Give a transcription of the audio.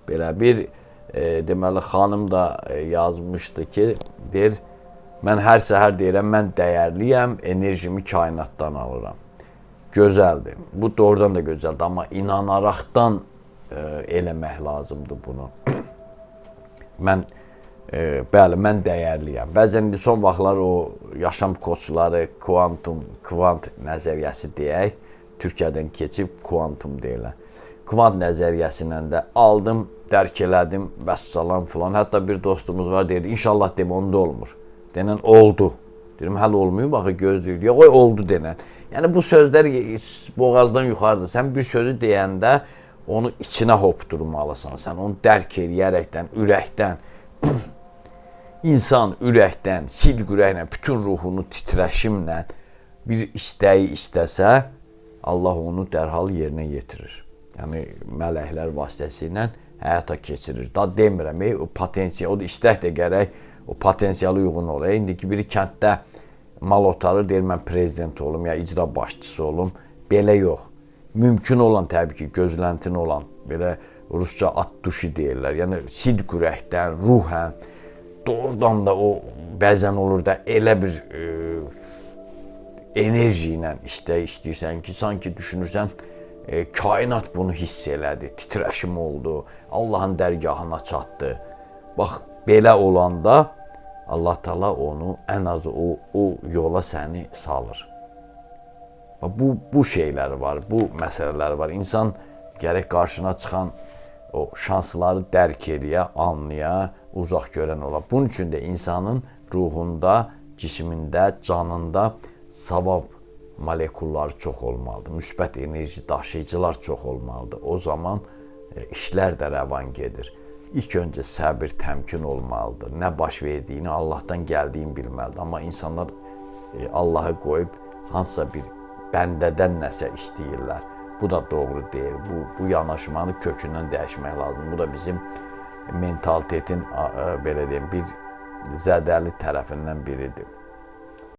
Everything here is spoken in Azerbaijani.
Belə bir deməli xanım da yazmışdı ki, deyir mən hər səhər deyirəm mən dəyərliyəm, enerjimi kainatdan alıram. Gözəldir. Bu doğrudan da gözəldir, amma inanaraqdan eləmək lazımdır bunu. Mən bəli, mən dəyərliyəm. Bəzən indi son vaxtlar o yaşam koçları, kuantum, kvant nəzəriyyəsi deyək, Türkiyədən keçib kuantum deyirlər. Kvant nəzəriyyəsi ilə də aldım, dərk elədim, vəssalam filan. Hətta bir dostumuz var deyirdi, inşallah demə onda olmur. Denən oldu. Deyirəm hələ olmayıb axı gözləyir. Yox, oy oldu denən. Yəni bu sözlər boğazdan yuxarıdır. Sən bir sözü deyəndə onu içinə hopdurmalısan. Sən onu dərk eləyərəkdən, ürəkdən insan ürəkdən, sidq ürəklə, bütün ruhunu titrəşimlə bir istəyi istəsə, Allah onu dərhal yerinə yetirir. Yəni mələklər vasitəsilə həyata keçirir. Da demirəm, o potensial, o da istək də gərək o potensialı uyğun ola. İndiki biri kənddə mal otarır, deyir mən prezident olum ya icra başçısı olum. Belə yox. Mümkün olan təbii ki, gözləntin olan, belə rusca at duşi deyirlər. Yəni sidq ürəkdən, ruhən doğrudan da o bəzən olur da elə bir enerji ilə işdə işləyirsən ki, sanki düşünürsən kainat bunu hiss elədi, titrəşim oldu, Allahın dərgahına çatdı. Bax belə olanda Allah Taala onu ən azı o yola səni salır. Bax bu şeylər var, bu məsələlər var. İnsan gərək qarşına çıxan o şansları dərk eləyə, anlaya, uzaq görən ola. Bunun üçün də insanın ruhunda, cismində, canında savab molekulları çox olmalıdır. Müsbət enerji daşıyıcılar çox olmalıdır. O zaman işlər də rəvan gedir. İlk öncə səbir, təmkin olmalıdır. Nə baş verdiyini, Allahdan gəldiyini bilməlidir. Amma insanlar Allahı qoyub hansısa bir bəndədən nəsə istəyirlər. Bu da doğru deyil. Bu yanaşmanı kökündən dəyişmək lazımdır. Bu da bizim mentalitetin belə deyim, bir zədəli tərəfindən biridir.